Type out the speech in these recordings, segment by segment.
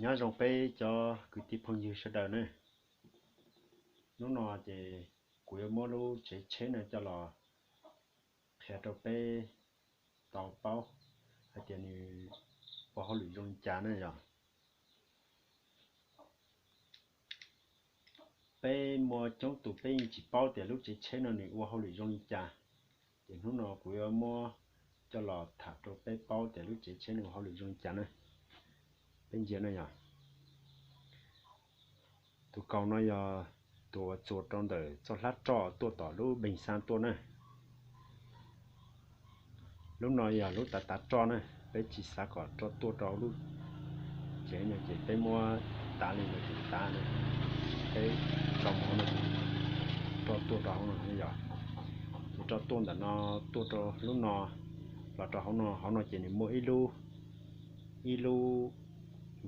Nyob zoo peb cov kwv tij phooj ywg sawv daws ne. Hnub no ces kuv yuav muab lub tsev tsheb no coj los qhia rau peb tau paub hais tias nws ua hauj lwm zoo li cas ne yog. Peb muaj coob tus peb yeej tsis paub tias lub tsev tsheb no nws ua hauj lwm zoo li cas. Ces hnub no kuv yuav muab coj los tham rau peb paub tias lub tsev tsheb no ua hauj lwm zoo li cas na. Peb ntsia no yog, tus kaus no yog tus uas txuas rau ntawm txoj hlab roj tuaj tom lub npeeg xab tuaj na. Lub no yog lub tav tav roj na, peb tsis xav kom roj tuaj rau hauv lub tsev no ces peb muab tav li no ces tav na, peb tso mus hauv no, roj tuaj rau hauv no yog. Ces roj tuaj ntawm no, tuaj rau lub no, los rau hauv no, hauv no ces nws muaj ib lub, ib lub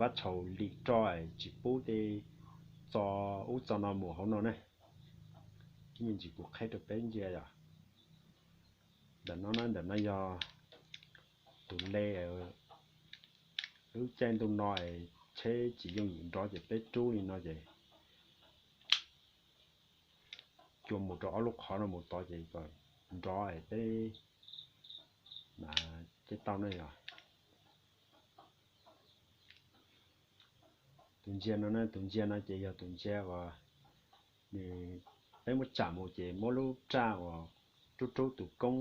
vab tshaus lim roj tsis pub tej txo ub txo no mus hauv no ne. Ib me ntsis kuv qheb rau peb ntsia yog. Ntawm no na, ntawm no yog tus le, lub caij ntuj no es tsheb tsis yooj yim nrov ces peb rub li no ces cua mus rau ob lub qhov no mus tod ces kom nrov es peb mam coj tau ne yog. Tus ntsia no na, tus ntsia no ces yog tus ntsia uas nws, peb muab tsam mus ces muab lub raj uas rub rub tus koob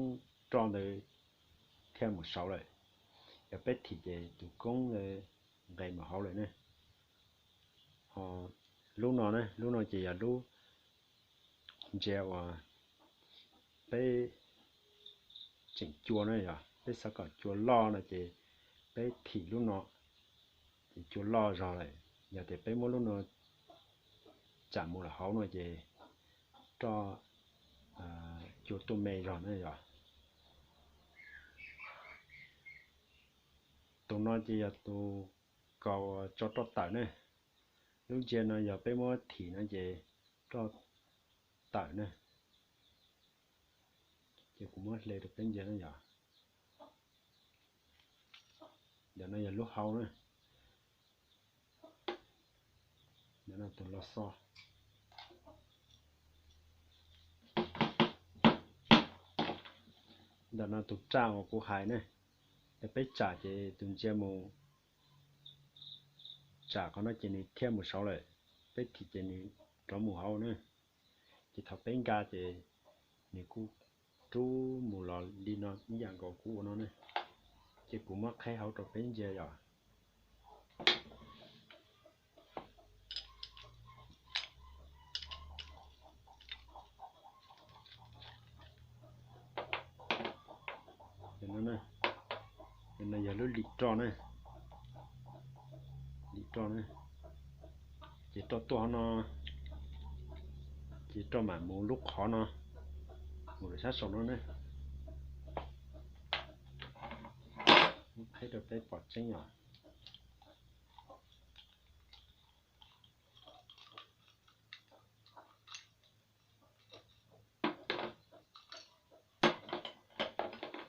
roj ntawd thiaj mus saud lawm. Yog peb thim ces tus koob ntawd nqes mus hauv lawm ne. Ho lub no na, lub no ces yog lub ntsia uas peb tseem cua na yog, peb xav kom cua loj no ces peb thim lub no ces cua loj zog lawm. Yog tias peb muab lub no tsam mus lawm hauv no ces roj cua tuaj me zog na yog. Tus no ces yog tus kaus tso roj tawm ne. Lub ntsia no yog peb muab thim no ces roj tawm ne. Ces kuv muab hle rau peb ntsia na yog. Ntawm no yog lub hau na. Ntawm no tus los xo. Ntawm no tus raj uas kuv hais ne. Yog peb tsam ces tus ntsia mus tsam qhov no ces nws thiaj mus saud lawm, peb thim ces nws rov mus hauv na. Ces thaum peb nqa ces nws kuj rub mus los li no ib yam nkaus kuv ua no ne. Ces kuv muab qheb hauv rau peb ntsia yog. No yog lub lim roj ne, lim roj ne. Ces roj tuaj hauv no, ces roj mam mus lub qhov no, mus lawm sab saum no ne. Qheb rau peb pom tseeb os.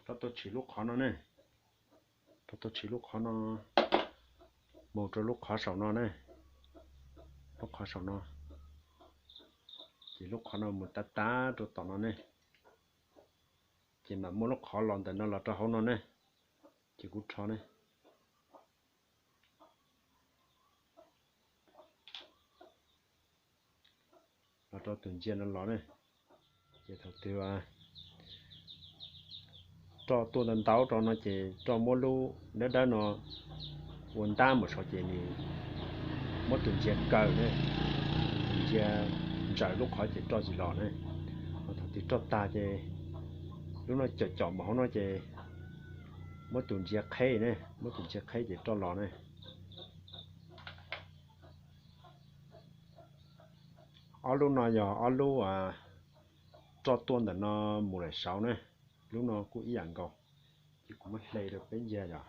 Rov tuaj tshwm lub qhov no ne, rov tuaj tshwm lub qhov no, mus rau lub qhov saum no ne, lub qhov saum no, ces lub qhov no mus tav tav rau tom no ne, ces mam muaj lub qhov los ntawm no los rau hauv no ne, ces kuv rho ne. Los rau tus ntsia no los ne, ces thaum twg roj tuaj ntau ntau rau no ces roj muab lub dawb dawb no ua ntab mus saud ces nws muab tus ntsia kaw ne, tus ntsia ntsaws lub qhov ces roj tsis los ne. Thaum twg roj tag ces lub no caum caum mus hauv no ces muab tus ntsia qheb ne, muab tus ntsia qheb ces roj los ne. Ob lub no yog ob lub roj tuaj ntawm no mus lawm saud ne, lub no kuj ib yam nkaus, ces kuv muab hle rau peb ntsia yog.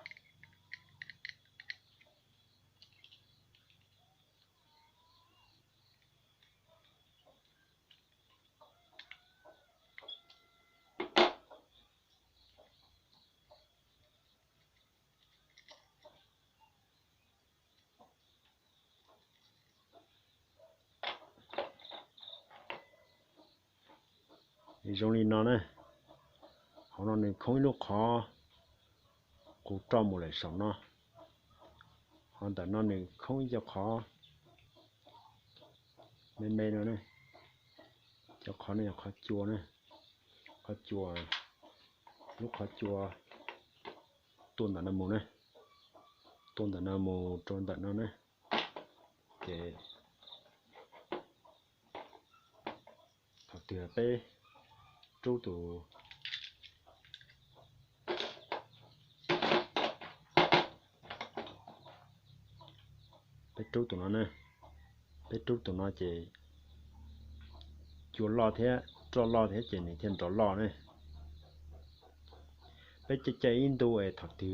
Nws zoo li no na. Hauv no nws khoob ib lub qhov qus roj mus lawm saum no. Ho ntawm no nws khoob ib co qhov me me no. Cov qhov no yog qhov cua na. Qhov cua, lub qhov cua tuaj ntawm no mus na. Tuaj ntawm no mus rau ntawm no na. Ces thaum twg peb rub tus, peb rub tus no na, peb rub tus no ces cua loj thiab roj loj thiab ces nws thiaj nrov loj ne. Peb caij caij ib ntu es thaum twg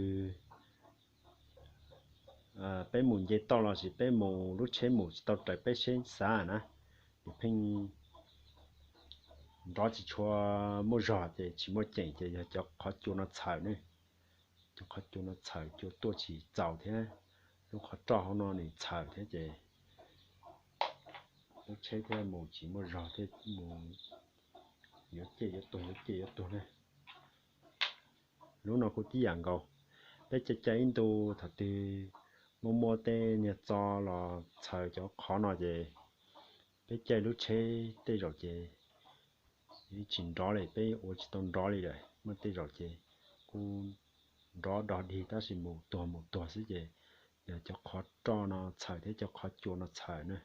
peb mus nce toj los sis peb mus lub tsheb mus tsis tau raws peb siab xav na, nws pheej nrov tsis tshua muaj zog ces tsis muaj ceem ces yog cov qhov cua no txhaws ne. Cov qhov cua no txhaws, cua tuaj tsis txaus thiab lub qhov roj hauv no nws txhaws thiab ces lub tsheb thiaj mus tsis muaj zog thiab mus yuav ciaj yuav tuag yuav ciaj yuav tuag ne. Lub no kuj tib yam nkaus, peb caij caij ib ntu thaum twg muaj muaj tej niag txo los txhaws cov qhov no ces peb caij lub tsheb tej zaum ces tsis nrov li, peb ua tsis tau nrov li lawm. Muaj tej zaum ces kuj nrov dog dig tab sis mus tuag mus tuag xwb ces yog cov qhov roj no txhaws thiab cov qhov cua no txhaws na.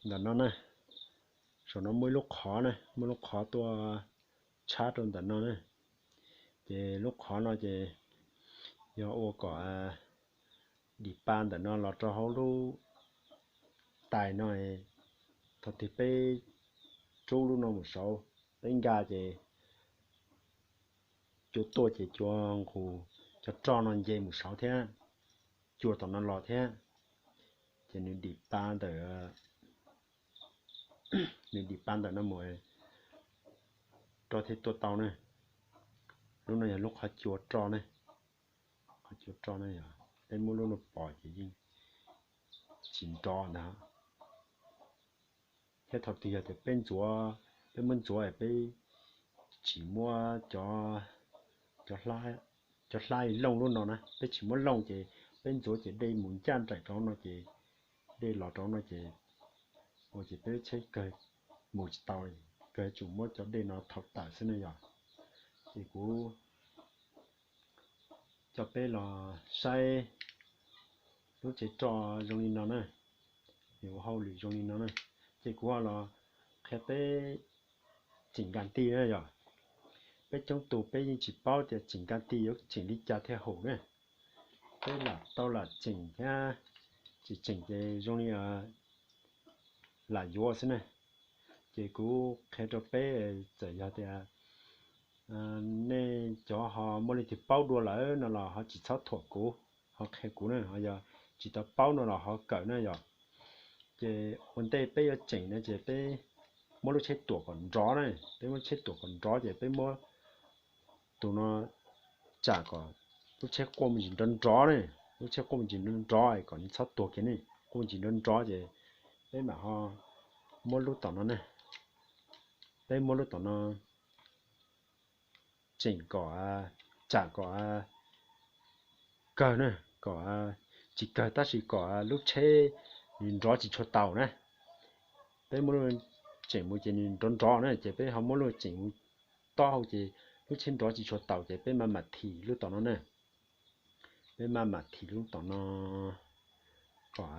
Ntawm no na, saum no muaj ib lub qhov na, muaj lub qhov tuaj tshab rau ntawm no na. Ces lub qhov no ces yog ua kom dim pa ntawm no los rau hauv lub tais no. Thaum twg peb rub lub no mus saud, peb nkag ces cua tuaj ces cua nqus cov roj no nce mus saud thiab, cua tom no los thiab, ces nws dim pa ntawm, nws dim pa ntawm no mus, roj thiaj tuaj tau na. Lub no yog lub qhov cua roj ne, qhov cua roj ne yog peb muab lub no pov ces yeej tsis nrov ntag. Thiab thaum twg yog tias peb ntxuav, peb muab ntxuav es peb tsis muab cov, cov hlab looj lub no na, peb tsis muab looj ces peb ntxuav ces dej mus ncaj nraim rau no ces dej los rau no ces ua ces peb lub tsheb kawg mus tsis tau, kawg tsum muab cov dej no thauj tawm xwb na yog. Ces kuv coj peb los saib lub tsev roj zoo li no na, nws ua hauj lwm zoo li no na. Ces kuv ho los qhia peb tseem nkas ti na yog. Peb coob tus peb yeej tsis paub tias tseem nkas ti yuav tseem li cas thiaj haum na. Peb lam tau lam tseem thiab, tsis tseem ces zoo li lam yuav xwb na. Ces kuv qhia rau peb, txawm yog tias nej cov ho muaj leej twg paub dua lawm no los ho tsis txhob thuam kuv, ho qhia kuv na, ho yog tsis tau paub no los ho kawm na yog. Ces ua ntej peb yuav tseem no ces peb muab lub tsheb tuam kom nrov na, peb muab tsheb tuam kom nrov ces peb muab tus no tsam kom lub tsheb quaj me ntsis nrov nrov ne, lub tsheb quaj me ntsis nrov nrov kom nws txhob tuag kiag ne, quaj me ntsis nrov nrov ces peb mam ho muab lub tom no ne, peb muab lub tom no tseem kom, tsam kom kawg na, kom tsis kawg tab sis kom lub tsheb nws nrov tsis tshua taus na. Peb muab lub tseem mus ces nws nrov nrov na ces peb ho muab lub tseem mus taub hau ces lub tsheb nrov tsis tshua taus ces peb maj mam thim lub tom no na. Peb maj mam thim lub tom no kom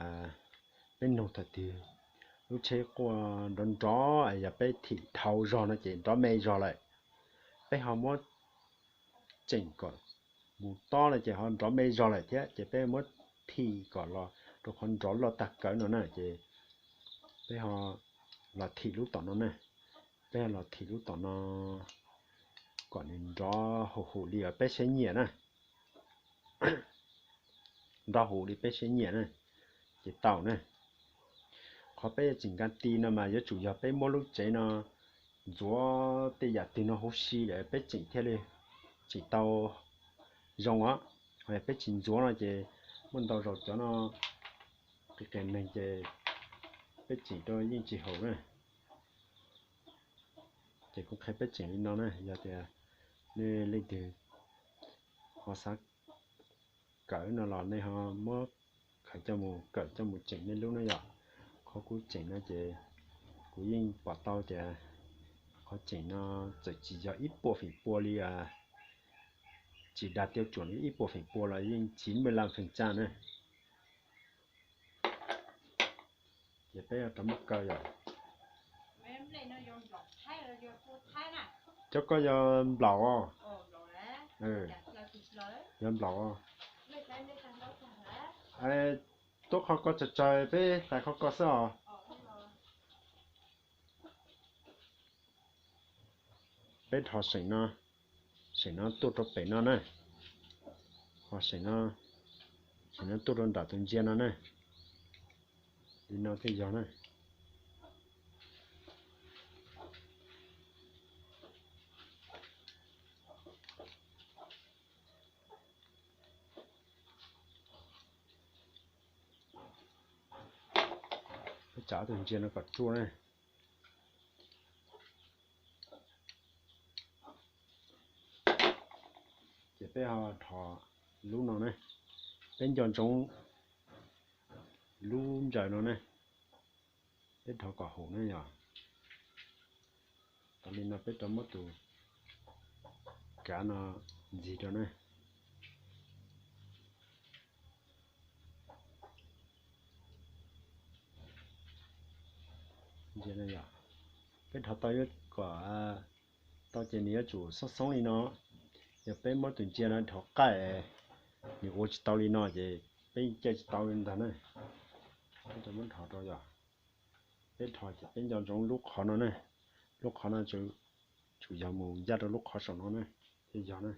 peb noog thaum twg lub tsheb quaj nrov nrov es yog peb thim dhau zog no ces nrov me zog lawm. Peb ho muab tseem kom mus tob no ces ho nrov me zog lawm thiab ces peb muab thim kom los rau qhov nrov loj tag kawg no na ces peb ho los thim lub tom no na. Peb ho los thim lub tom no kom nws nrov huv huv li peb siab nyiam na. Nrov huv li peb siab nyiam na, ces tau na. Qhov peb yuav tseem nkas ti no mas yuav tsum yog peb muab lub tsev no ntxuav tej yam twg no huv si lawm peb tseem thiaj li tseem tau zoo os. Ho yog peb tsis ntxuav no ces muaj ntau zaus cov no Qis qis neeg ces peb tseem rau yeej tsis haum na. Ces kuv qhia peb tseem li no na, yog tias nej leej twg ho xav kawm no los nej ho muab khaws coj mus kawm coj mus tseem nej lub na yom. Qhov kuv tseem no ces kuv yeej pom tau tias qhov tseem no txawm tsis yog ib puas feem pua li, tsis dag tiaj tsuam li ib puas feem pua los yeej tsis muaj la feem tsa na. Ces peb rov muab kaw yom. Cov koj yog nplaum os. Yog nplaum os. Tuab qhov koj tsawg tsawg peb hlais qhov koj xwb os. Peb dhos seem no, seem no tuaj rau pem no na, ho seem no, seem no tuaj rau nram tus ntsia no na. Li no thiaj yog na. Peb tsa tus ntsia no kom ruaj na. Ces peb ho dhos lub no ne, peb nco ntsoov lub ntsaws no ne, peb dhos kom haum ne yog. Tau li no peb rov muab tus kav no ntxig rau ne. Peb dhos tau kom tau ces nws yuav tsum xoob xoob li no. Yog peb muab tus ntsia no dhos qaij, nws ua tsis tau li no ces peb caij tsis tau li ntag na. Peb rov muab dhos rau yog, peb dhos ces peb nco ntsoov lub qhov no ne, lub qhov no tsum yog mus ncaj rau lub qhov saum no ne, thiaj yog na.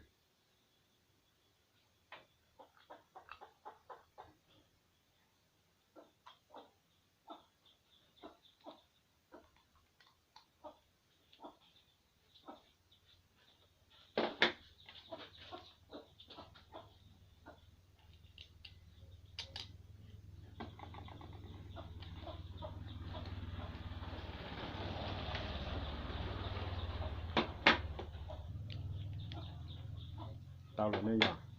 Tau lawm ne yog.